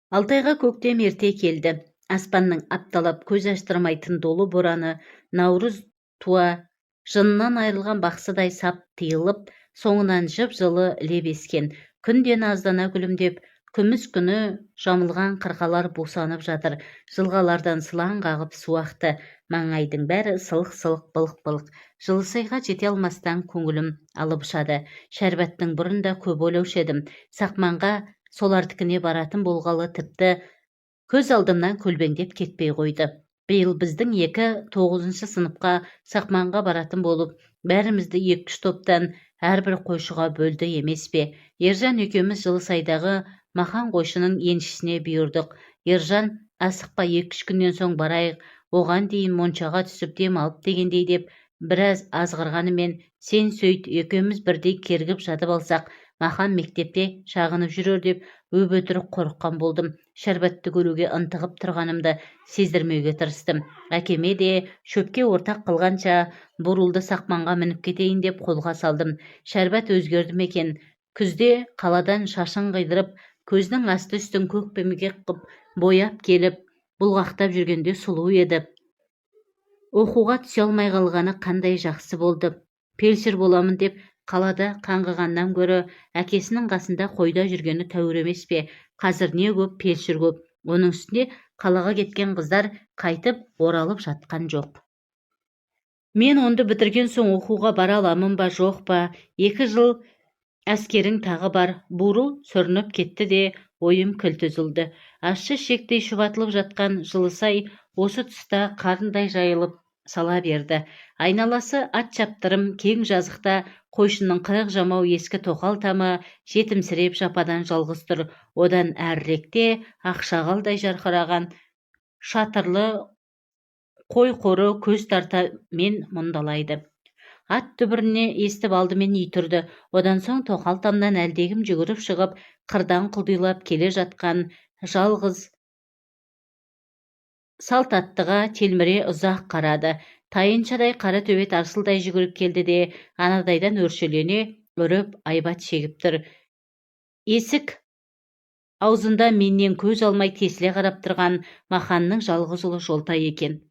Алтайға көктем ерте келді. Аспанның апталап көз аштырмайтын долы бораны наурыз туа жынынан айырылған бақсыдай сап тыйылып, соңынан жып-жылы леп ескен. Күн де наздана күлімдеп, күміс күні жамылған қырқалар бусанып жатыр. Жылғалардан сылаң қағып су ақты. Маңайдың бәрі сылқ-сылқ, былқ-былқ. Жылысайға жете алмастан көңілім алып ұшады. Шәрбаттың бұрын да көп ойлаушы едім. Сақманға солардікіне баратын болғалы тіпті көз алдымнан көлбеңдеп кетпей қойды. Биыл біздің екі тоғызыншы сыныпқа Сақманға баратын болып, бәрімізді екі-үш топтан әрбір қойшыға бөлді емес пе? Ержан екеуміз Жылысайдағы Махан қойшының еншісіне бұйырдық. Ержан: «Асықпа, 2-үш күннен соң барайық, оған дейін моншаға түсіп дем алып» дегендей деп біраз азғырғанымен, «Сен сөйт, екеуміз бірдей кергіп жатып алсақ, Махан мектепте шағынып жүрер» деп өп-өтірік қорыққан болдым. Шәрбатты көруге ынтығып тұрғанымды сездірмеуге тырыстым. Әкеме де шөпке ортақ қылғанша, Бурылды сақманға мініп кетейін деп қолға салдым. Шәрбат өзгерді ме екен? Күзде қаладан шашын қидырып, көзінің асты-үстін көкпеңбек қып бояп келіп, бұлғақтап жүргенде сұлу еді. Оқуға түсе алмай қалғаны қандай жақсы болды. Пелшір боламын деп қалада қаңғығаннан гөрі әкесінің қасында қойда жүргені тәуір емес пе? Қазір не көп, пелшір көп. Оның үстіне қалаға кеткен қыздар қайтып оралып жатқан жоқ. Мен онды бітірген соң оқуға бара аламын ба, жоқ па? 2 жыл әскерің тағы бар. Бурыл сүрініп кетті де, ойым кілт үзілді. Ащы ішектей шұбатылып жатқан Жылысай осы тұста қарындай жайылып сала берді. Айналасы ат шаптырым кең жазықта қойшының 40 жамау ескі тоқал тамы жетімсіреп жападан жалғыз тұр. Одан әріректе ақ шағалдай жарқыраған шатырлы қой қоры көз тарта мен мұндалайды. Ат дүбірін естіп, алдымен ит үрді. Одан соң тоқал тамнан әлдекім жүгіріп шығып, қырдан құлдилап келе жатқан жалғыз салт аттыға телміре ұзақ қарады. Тайыншадай қара төбет арсылдай жүгіріп келді де, анадайдан өршелене үріп, айбат шегіп тұр. Есік аузында менен көз алмай тесіле қарап тұрған Маханның жалғыз ұлы Жолтай екен.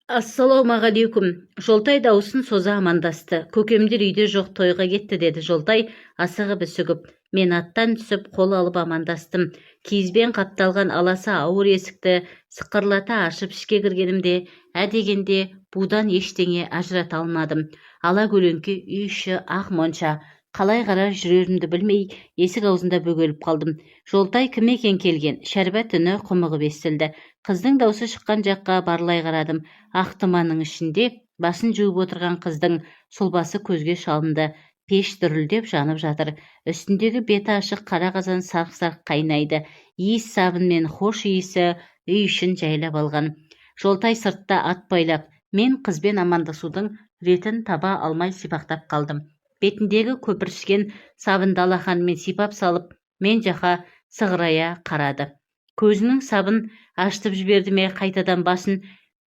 «Ассалаумағалейкум!» Жолтай даусын соза амандасты. «Көкемдер үйде жоқ, тойға кетті», – деді Жолтай асығып үсігіп. Мен аттан түсіп, қол алып амандастым. Киізбен қапталған аласа ауыр есікті сықырлата ашып, ішке кіргенімде, ә дегенде будан ештеңе ажырата алмадым. Ала көлеңке үй іші ақ монша. Қалай қарай жүрерімді білмей, есік аузында бөгеліп қалдым. «Жолтай, кім екен келген?» Шәрбат үні құмығып естілді. Қыздың даусы шыққан жаққа барлай қарадым. Ақ тұманның ішінде басын жуып отырған қыздың сұлбасы көзге шалынды. Пеш дүрілдеп жанып жатыр. Үстіндегі беті ашық қара қазан сарқ-сарқ қайнайды. Иіс сабын мен хош иісі үй ішін жайлап алған. Жолтай сыртта ат байлап, мен қызбен амандасудың ретін таба алмай сипақтап қалдым. Бетіндегі көпіршіген сабынды алақанымен сипап салып, мен жаққа сығырая қарады. Көзінің сабын ашытып жіберді ме, қайтадан басын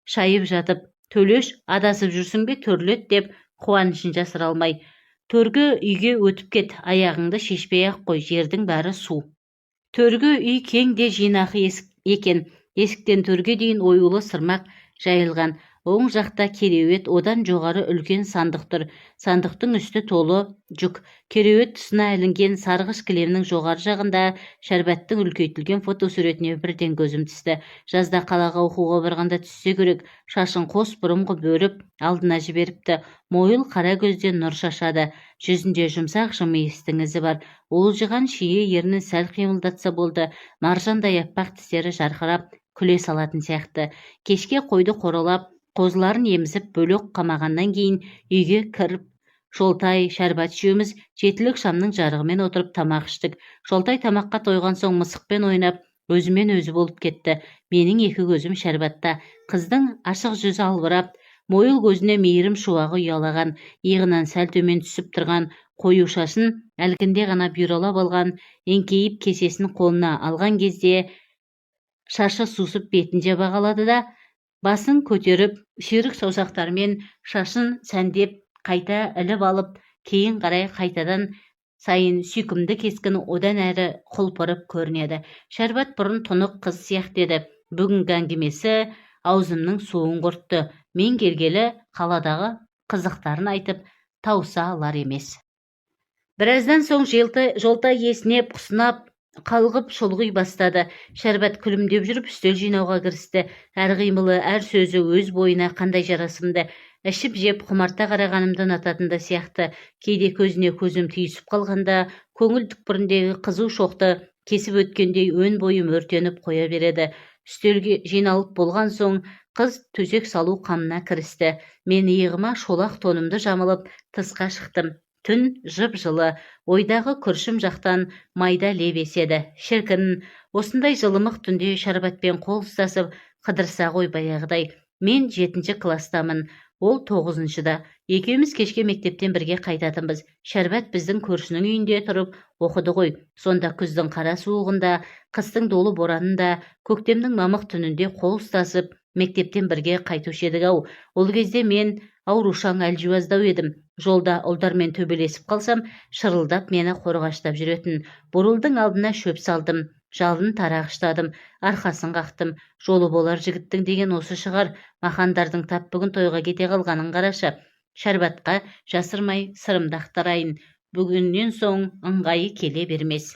шайып жатып: «Төлеш, адасып жүрсің бе, төрлет?» – деп, қуанышын жасыра алмай: «Төргі үйге өтіп кет, аяғыңды шешпей-ақ қой, жердің бәрі су». Төргі үй кең де жинақы екен. Есіктен төрге дейін оюлы сырмақ жайылған. Оң жақта кереует, одан жоғары үлкен сандық тұр. Сандықтың үсті толы жүк. Кереует тұсына ілінген сарғыш кілемнің жоғары жағында Шәрбаттың үлкейтілген фотосуретіне бірден көзім түсті. Жазда қалаға оқуға барғанда түссе керек. Шашын қос бұрым қып өріп, алдына жіберіпті. Мойыл қара көзден нұр шашады. Жүзінде жұмсақ жымиыстың ізі бар. Уылжыған шие ернін сәл қимылдатса болды, маржандай аппақ тістері жарқырап күле салатын сияқты. Кешке қойды қоралап, қозыларын емізіп, бөлек қамағаннан кейін үйге кіріп, Жолтай, Шәрбат үшеуміз жетілік шамның жарығымен отырып тамақ іштік. Жолтай тамаққа тойған соң мысықпен ойнап, өзімен өзі болып кетті. Менің екі көзім Шәрбатта. Қыздың ашық жүзі албырап, мойыл көзіне мейірім шуағы ұялаған. Иығынан сәл төмен түсіп тұрған қою шашын әлгінде ғана бұйралап алған. Еңкейіп кесесін қолына алған кезде шашы сусып бетін жаба қалады да, басын көтеріп, сүйрік саусақтарымен шашын сәндеп қайта іліп алып, кейін қарай қайтадан Сайын сүйкімді кескіні одан әрі құлпырып көрінеді. Шәрбат бұрын тұнық қыз сияқты еді. Бүгінгі әңгімесі аузымның суын құртты. Мен келгелі қаладағы қызықтарын айтып тауыса алар емес. Біраздан соң Жолтай есінеп, құсынап, қалғып шұлғи бастады. Шәрбат күлімдеп жүріп үстел жинауға кірісті. Әр қимылы, әр сөзі өз бойына қандай жарасымды. Ішіп-жеп құмарта қарағанымды ұнататын да сияқты. Кейде көзіне көзім түйісіп қалғанда, көңіл түкпіріндегі қызу шоқты кесіп өткендей өн бойым өртеніп қоя береді. Үстелге жиналып болған соң қыз төсек салу қамына кірісті. Мен иығыма шолақ тонымды жамылып тысқа шықтым. Түн жып-жылы, ойдағы күршім жақтан майда леп еседі. Шіркін, осындай жылымық түнде Шәрбатпен қол ұстасып қыдырса ғой баяғыдай. Мен 7 кластамын, ол 9-да. Екеуміз кешке мектептен бірге қайтатынбыз. Шәрбат біздің көршінің үйінде тұрып оқыды ғой. Сонда күздің қара суығында, қыстың долы боранында, көктемнің мамық түнінде қол ұстасып мектептен бірге қайтушы едік-ау. Ол кезде мен аурушаң, әлжуаздау едім. Жолда ұлдармен төбелесіп қалсам, шырылдап мені қорғаштап жүретін. Бурылдың алдына шөп салдым, жалын тарағыштадым, арқасын қақтым. Жолы болар жігіттің деген осы шығар. Махандардың тап бүгін тойға кете қалғанын қарашы. Шәрбатқа жасырмай сырымды ақтарайын. Бүгіннен соң ыңғайы келе бермес.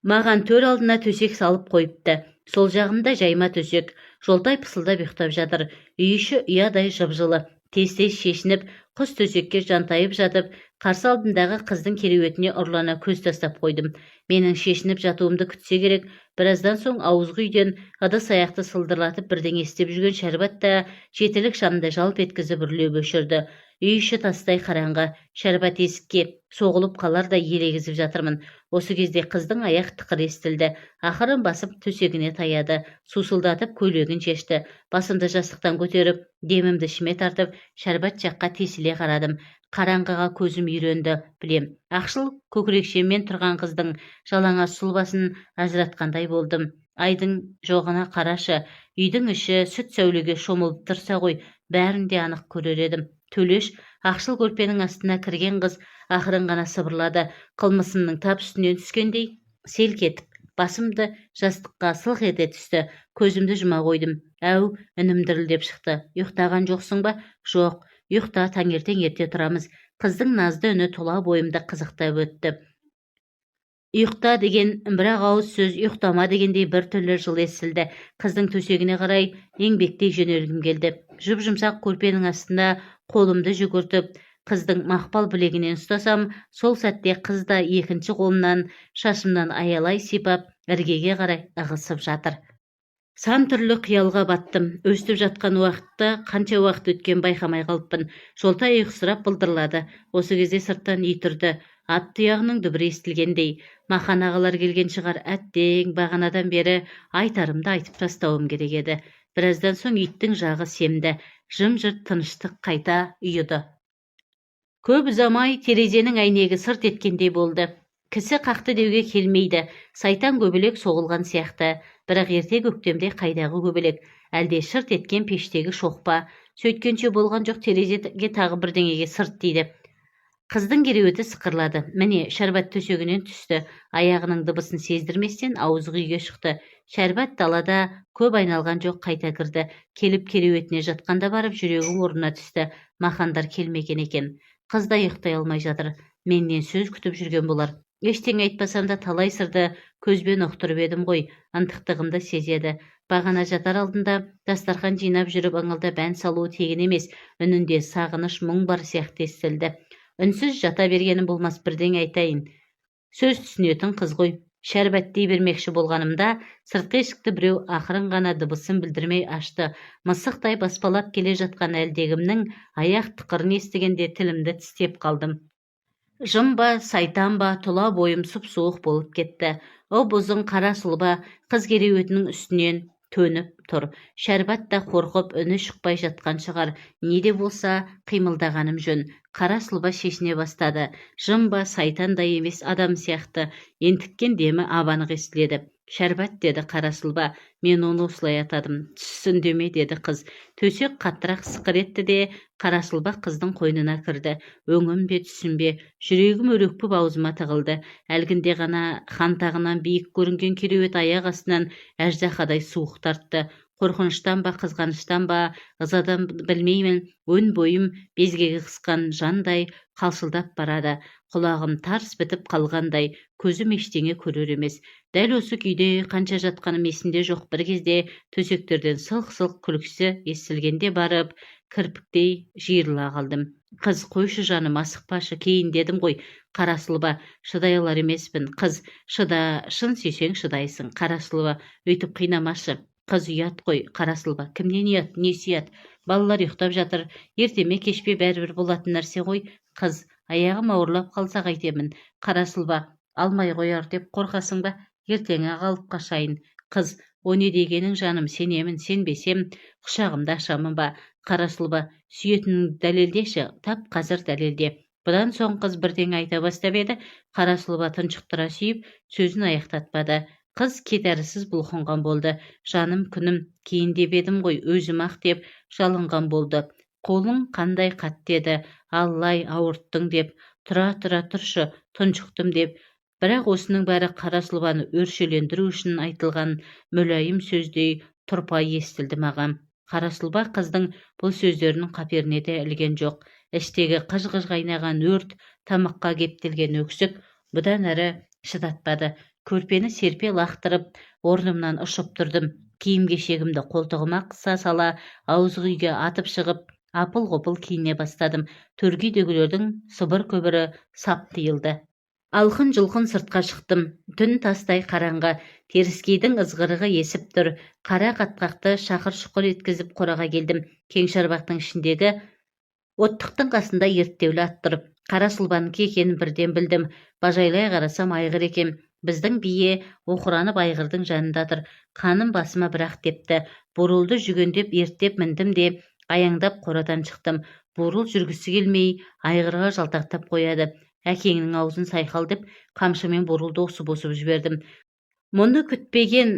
Маған төр алдына төсек салып қойыпты. Сол жағымда жайма төсек. Жолтай пысылдап ұйықтап жатыр. Үй іші ұядай жып-жылы. Тез-тез шешініп, құс төсекке жантайып жатып, қарсы алдымдағы қыздың кереуетіне ұрлана көз тастап қойдым. Менің шешініп жатуымды күтсе керек. Біраздан соң ауызғы үйден ыдыс-аяқты сылдырлатып бірдеңе істеп жүрген Шәрбат та жетілік шамды жалп еткізіп үрлеп өшірді. Үй іші тастай қараңғы. Шәрбат есікке соғылып қалардай елегізіп жатырмын. Осы кезде қыздың аяқ тықыры естілді. Ақырын басып төсегіне таяды. Сусылдатып көйлегін шешті. Басымды жастықтан көтеріп, демімді ішіме тартып, Шәрбат жаққа тесіле қарадым. Қараңғыға көзім үйренді, білем. Ақшыл көкірекшемен тұрған қыздың жалаңаш сұлбасын ажыратқандай болдым. Айдың жоғына қарашы, үйдің іші сүт сәулеге шомылып тұрса ғой, бәрін де анық көрер едім. Төлеш ақшыл көрпенің астына кірген қыз ақырын ғана сыбырлады. Қылмысымның тап үстінен түскендей селк етіп, басымды жастыққа сылқ ете түсті. Көзімді жұма қойдым. Әу, үнім дірілдеп шықты. Ұйықтаған жоқсың ба? Жоқ. Ұйықта, таңертең ерте тұрамыз. Қыздың назды үні тұла бойымды қызықтап өтті. Ұйықта деген бір-ақ ауыз сөз ұйықтама дегендей бір түрлі жылы естілді. Қыздың төсегіне қарай еңбектей жөнелгім келді. Жұп-жұмсақ көрпенің астында қолымды жүгіртіп, қыздың мақпал білегінен ұстасам, сол сәтте қыз да екінші қолынан шашымнан аялай сипап, іргеге қарай ығысып жатыр. Сан түрлі қиялға баттым. Өстіп жатқан уақытта қанша уақыт өткен байқамай қалыппын. Жолтай ұйқысырап былдырлады. Осы кезде сырттан ит үрді. Ат тұяғының дүбірі естілгендей. Махан ағалар келген шығар, әттең, бағанадан бері айтарымды айтып тастауым керек еді. Біраздан соң иттің жағы семді. Жым-жырт тыныштық қайта ұйыды. Көп ұзамай терезенің әйнегі сырт еткендей болды. Кісі қақты деуге келмейді. Сайтан көбелек соғылған сияқты. Бірақ ерте көктемде қайдағы көбелек? Әлде шырт еткен пештегі шоқпа? Сөйткенше болған жоқ, терезеге тағы бірдеңеге сырт тиді. Қыздың кереуеті сықырлады. Міне, Шәрбат төсегінен түсті. Аяғының дыбысын сездірместен ауызғы үйге шықты. Шәрбат далада көп айналған жоқ, қайта кірді. Келіп кереуетіне жатқанда барып жүрегі орнына түсті. Махандар келмеген екен. Қыз да ұйықтай алмай жатыр. Менен сөз күтіп жүрген болар. Ештеңе айтпасам да талай сырды көзбен ұқтырып едім ғой. Ынтықтығымды сезеді. Бағана жатар алдында дастархан жинап жүріп ыңылдап ән салуы тегін емес. Үнінде сағыныш, мұң бар сияқты естілді. Үнсіз жата бергенім болмас, бірдеңе айтайын. Сөз түсінетін қыз ғой. Шәрбат дей бермекші болғанымда сыртқы есікті біреу ақырын ғана дыбысын білдірмей ашты. Мысықтай баспалап келе жатқан әлдекімнің аяқ тықырын естігенде тілімді тістеп қалдым. Жын ба, сайтан ба, тұла бойым сұп-суық болып кетті. Ұп-ұзын қара сұлба қыз кереуетінің үстінен төніп тұр. Шәрбат та қорқып үні шықпай жатқан шығар. Не де болса қимылдағаным жөн. Қара сұлба шешіне бастады. Жын ба, сайтан да емес, адам сияқты. Ентіккен демі ап-анық естіледі. Шәрбат, деді қара сұлба. Мен оны осылай атадым. Түс, үндеме, деді қыз. Төсек қаттырақ сықыр етті де, қара сұлба қыздың қойнына кірді. Өңім бе, түсім бе? Жүрегім өрекпіп аузыма тығылды. Әлгінде ғана хан тағынан биік көрінген кереует аяқ астынан әждаһадай суық тартты. Қорқыныштан ба, қызғаныштан ба, ызадан білмеймін, өн бойым безгегі қысқан жандай қалшылдап барады. Құлағым тарс бітіп қалғандай, көзім ештеңе көрер емес. Дәл осы күйде қанша жатқаным есімде жоқ. Бір кезде төсектерден сылқ-сылқ күлкісі естілгенде барып кірпіктей жиырыла қалдым. Қыз: «Қойшы, жаным, асықпашы, кейін дедім ғой». Қара сұлба: «Шыдай алар емеспін». Қыз: «Шыда, шын сүйсең, шыдайсың». Қара сұлба: «Өйтіп қинамашы». Қыз: «Ұят қой». Қара сұлба: «Кімнен ұят, несі ұят? Балалар ұйықтап жатыр. Ерте ме, кеш пе, бәрібір болатын нәрсе ғой». Қыз: «Аяғым ауырлап қалса қайтемін?» Қара сұлба: «Алмай қояр деп қорқасың ба? Ертең-ақ алып қашайын». Қыз: «О не дегенің, жаным? Сенемін, сенбесем, құшағымды ашамын ба?» Қара сұлба: «Сүйетініңді дәлелдеші, тап қазір дәлелде». Бұдан соң қыз бірдеңе айта бастап еді, қара сұлба тұншықтыра сүйіп, сөзін аяқтатпады. Қыз кет бұлқынған болды. «Жаным, күнім, кейін деп едім ғой, өзім-ақ», деп жалынған болды. «Қолың қандай қатты еді, аллай, ауырттың», деп. «Тұра, тұра тұршы, тұншықтым», деп. Бірақ осының бәрі қара сұлбаны өршелендіру үшін айтылған мүләйім сөздей тұрпайы естілді маған. Қара сұлба қыздың бұл сөздерін қаперіне де ілген жоқ. Іштегі қыж-қыж қайнаған өрт, тамаққа кептелген өксік бұдан әрі шыдатпады. Көрпені серпе лақтырып, орнымнан ұшып тұрдым. Киім-кешегімді қолтығыма қыса сала, ауыз үйге атып шығып, апыл-ғұпыл киіне бастадым. Төргі үйдегілердің сыбыр-күбірі сап тыйылды. Алқын-жұлқын сыртқа шықтым. Түн тастай қараңғы. Теріскейдің ызғырығы есіп тұр. Қара қатқақты шақыр-шұқыр еткізіп, қораға келдім. Кең шарбақтың ішіндегі оттықтың қасында ерттеулі ат тұр. Қара сұлбанікі екенін бірден білдім. Бажайлай қарасам, айғыр екен. Біздің бие оқыранып айғырдың жанында тұр. Қаным басыма бір-ақ тепті. Бурылды жүгендеп ерттеп міндім де, аяңдап қорадан шықтым. Бурыл жүргісі келмей, айғырға жалтақтап қояды. «Әкеңнің аузын сайқал», деп қамшымен бурылды осып-осып жібердім. Мұны күтпеген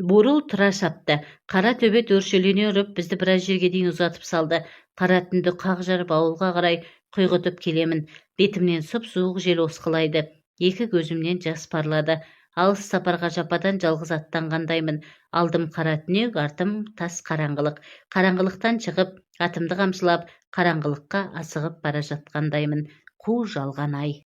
бурыл тұра шапты. Қара төбет өршелене ұрып, бізді біраз жерге дейін ұзатып салды. Қара түнді қақ жарып, ауылға қарай құйғытып келемін. Бетімнен сұп-суық жел осқылайды. Екі көзімнен жас парлады. Алыс сапарға жападан жалғыз аттанғандаймын. Алдым қара түнек, артым тас қараңғылық. Қараңғылықтан шығып, атымды қамшылап, қараңғылыққа асығып бара жатқандаймын. Қу жалған-ай!